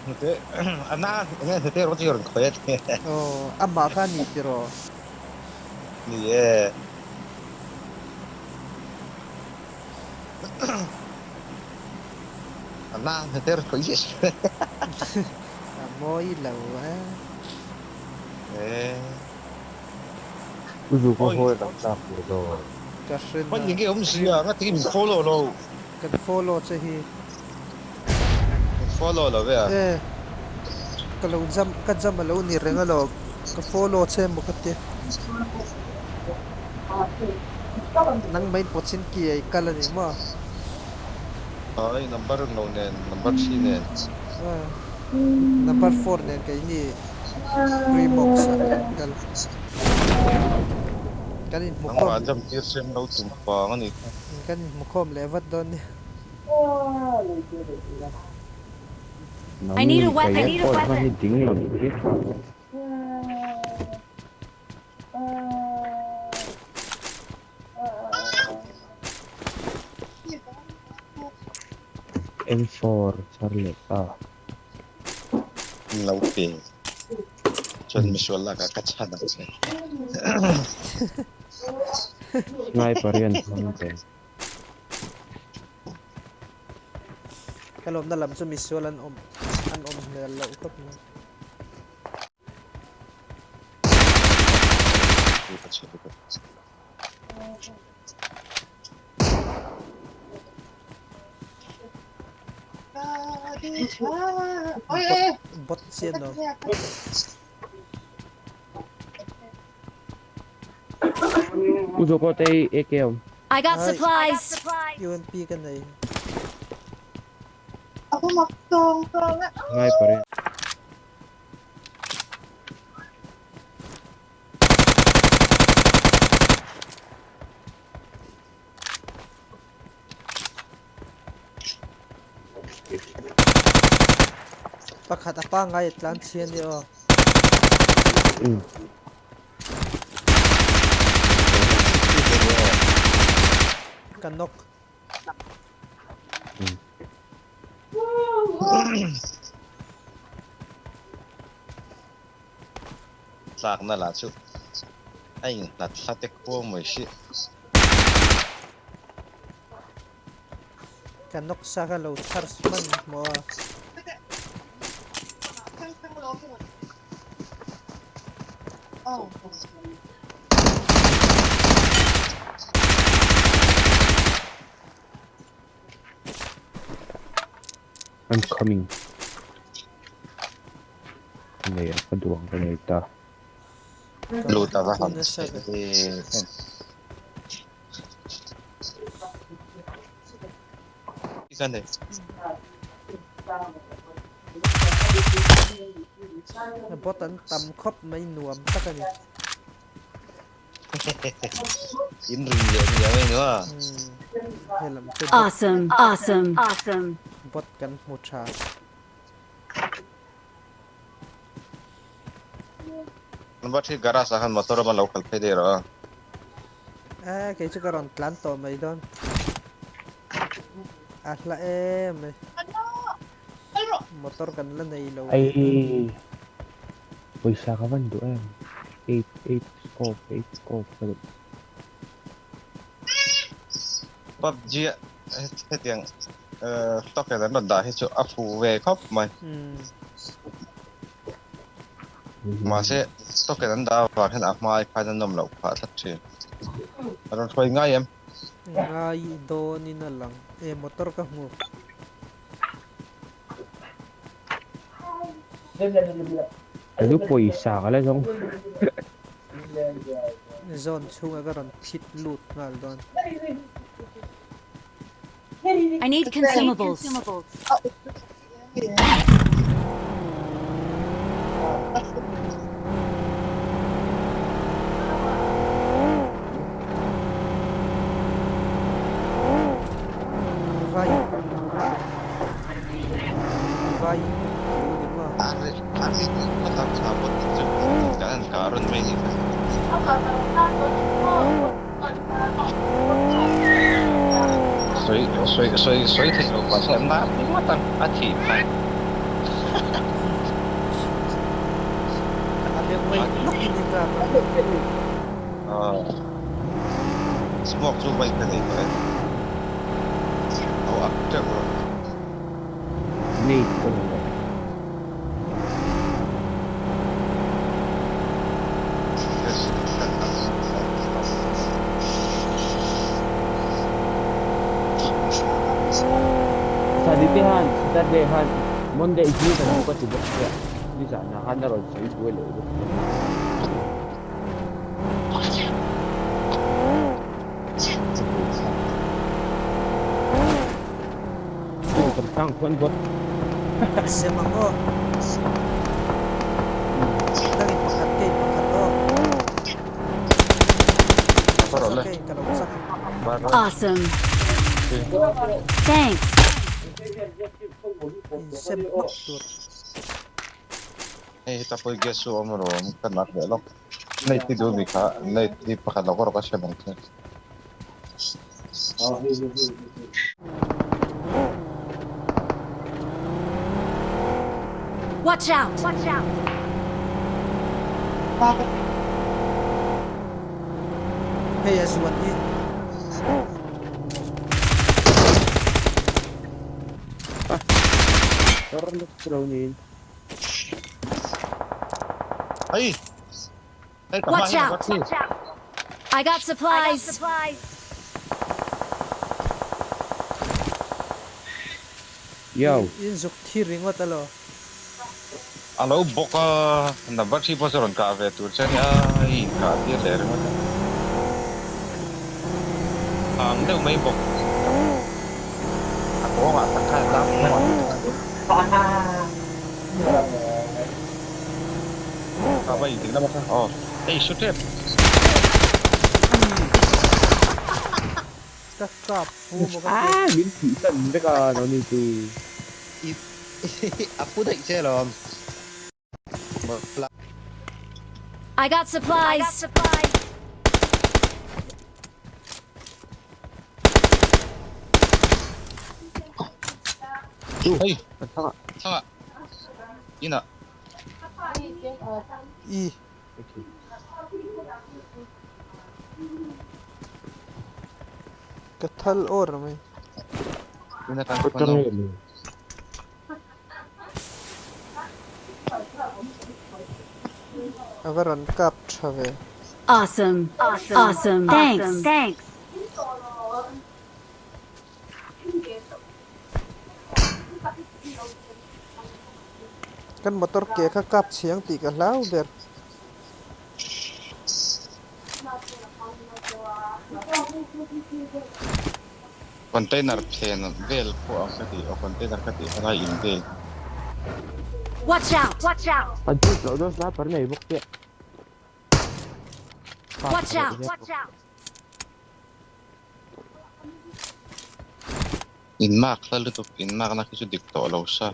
Hnute a na enge hnute rawh chu rawn khawi a ti. Aw amah kha a ni tiraw? Ni e. A na hnute rawn khawi ziah si. A mawi lo a. E. U Zuka Oi. hawi kan tlak ve dawn. Ka hre Hman na. enge awm zia nga tinge min follow lo. Kan follow che hi. Min follow lo ve a. E ka lo jam ka jam alo ni reng alawm ka follow che emaw ka tia. Nang mai pawchin ki a i kal a ni maw? Ai number lo nen number thi nen. Number four nen keini Primox ah kan kal. Kan inhmu khawm. Nangmah jam tir sem lo tum vang a ni kha. Kan inhmu khawm leh vat dawn nia. Nang ni ka hian pawh hman hi ding lo hi tha. M4 char leh ta. Lo pe. Chuan misual lakah ka chhan ang che. Sniper hian hmang ve. Ka lawmna lam chu misual an awm an awm hmel loh khawp mai. Bot chian lo. U Joko te AK awm. I got supplies. UMP ka nei. Sniper in. Pakhat a pangngai a tlan chhi a ni aw. Ka knock. Tlakna lah chu a innghat hla te khuau mai si. Ka nawk sa kha lo chhar hman hmuh a. I'm coming. Nei a ka duh ang ka nei ta. Lut a va han chhe em. Ka nei. Bot an tam khawp mai nuam tak a ni. In ring leh ni ang eng a. Helam chu bot. Awesome, awesome, awesome. Bot kan hmu tha. Number three garage ah khan motor a lo kal phei daih rawh a. Eh kei chu ka rawn tlan tawh mai dawn. A hla em mai. Motor kan la nei lo. Ai pawisa ka van duh em. Eight eight scope eight scope ka duh. PUBG hetiang token an rawn dah hi chu a fu ve khawp mai. Mahse token an dah avang hian a hma ai khan a nawm loh phah tlat thin. A rawn hruai ngai em? Ngai dawnin a lang e motor ka hmu. Lu pawisa ka la zawng. Zone chhunga ka rawn phit lut nghal dawn. I need consumables. Vai vai ni maw. Sawi sawi sawi sawi theih loh mahse an lar ringawt ang a thih phah. Ka a deuh mai hlawk in i kap a. Smoke chu vai ka nei tawh e. Lo ak teuh rawh. Nate ka ni lo. Saturday han Saturday han Monday hi kan ka ti bawk sia nizanah khan a rawn sawi buai leh bawk sia. Sem ang aw. Nangin pakhat kei pakhat aw. Okay, ka lo chak. Awesome. Thanks. In sem hmak tur. Hei heta pawh gas chu awm rawh ka nak leh lawk. Nei ti duh mi kha nei ti pakhat lo ka rawh ka hre bang che. Watch out! Watch out! Hei a zuan hi. Hei! Hei ka hma Watch hi out! I got supplies. Yo. In zuk thi ringawt alaw. A lo bawk a, number three pawh chu rawn kah ve tur che a nia, i inkah tir leh ringawt a. Hang deuh mai bawk. A kawngah tak khan a tlang Kha va inting lama kha aw hei su tep. Ka kap fu bawk a ti. Ah min thih san vek a no ni chu. I a pu daih che alawm. I got supplies. Hei thanga inah. I. Ka thal awr mai. A va rawn kap tha ve. Awesome. Awesome. Thanks. Thanks. Kan motor ke kha kap chhiang tih ka hlau ber. Container phen vel pawh ang ka ti aw container ka tih kha in vel. Watch out! Watch out! An chhut loh dawn sniper nei bawk chiah. Watch out! Watch out! In mark hla lutuk in mark na khi chu dik tawh lo sa.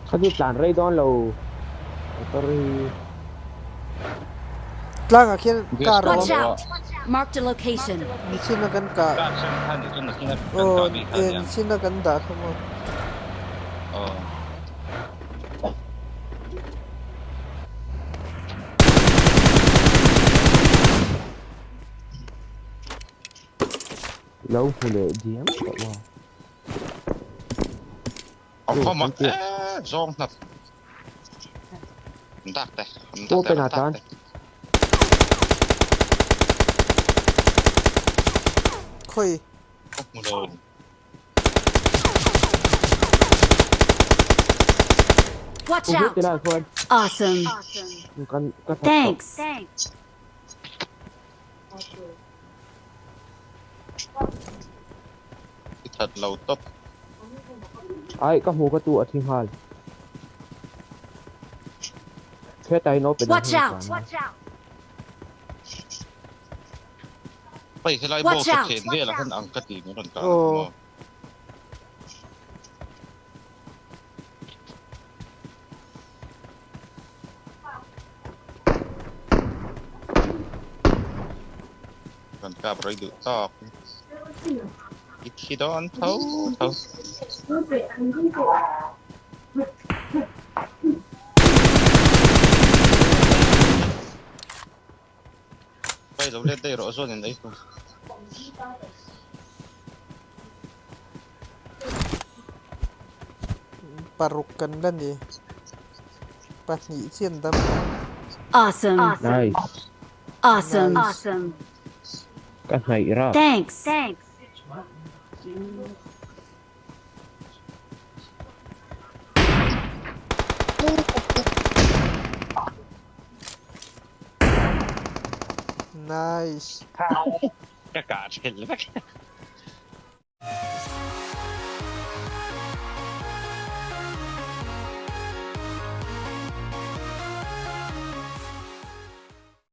Kha chu tlan rei dawn lo motor hi. Tlangah khian car a Watch awm. out! Marked a location. Nichina kan kah. Car sen kha nih chu nachina kan Aw kah bik kha eh nia. nichina kan dah kha maw. Aw. Lo hmu leh diam tawh maw. A khaw mak e zawng hnap. An dak te, an dak te, an dak te. Khawi. Ka hmu lo. Watch out! Awesome. Thanks. I that lo tawp. Ai ka hmu ka tu a thi nghal. Hetah hian open ah Watch hian out! tlan a. Hei helai Watch boss a out! khen velah khan ang ka ti min rawn kah Aw. maw. Kan kap rei duh tawk. I thi dawn tho tho. Pai lo let daih rawh zawn in ei hu. Paruk kan la ni. Pahnih chian dam. Awesome. Nice. Awesome. Nice. Ka hnaih rap. Thanks. Nice. Ka kah thelh vek.